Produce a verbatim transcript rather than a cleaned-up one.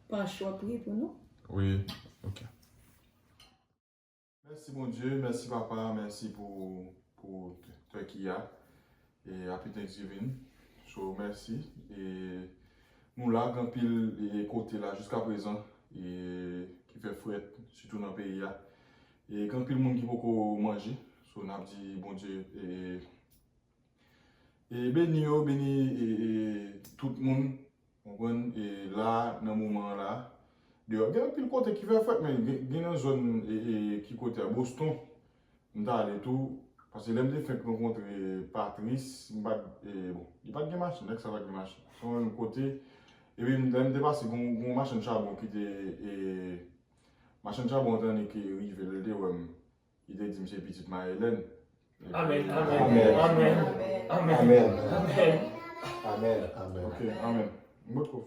Panch w ap priye pou nou. Wi, ok. Mèsi Bondye, mèsi papa, mèsi pou, pou turkey a. E happy Thanksgiving. So, mèsi. E nou la, gen anpil e, kote la jiska prezan e, ki fè frèt, sitou nan peyi a. E gen anpil moun ki poko manje. So, n ap di Bondye e, e beni yo, beni e, e, tout moun. Konprann? E la, nan moman an la, deyò, gen anpil kote ki fè frèt, men gen, gen nan zòn e, e, ki kote a, Boston, m t ale tou, paske lè m te fenk rankontre Patrice, m pa t, e, bon, li pa t gen machin, nèg sa pa t gen machin. Se yon menm kote, epi m, lè m te pase, gon, gon machann chabon ki te, e, machann chabon an te annik rive, lè l te wè m, li te di m se pitit Marie Hélène. Epi, Amen, amen, amen, amen, amen, amen. Ok, amen. M potko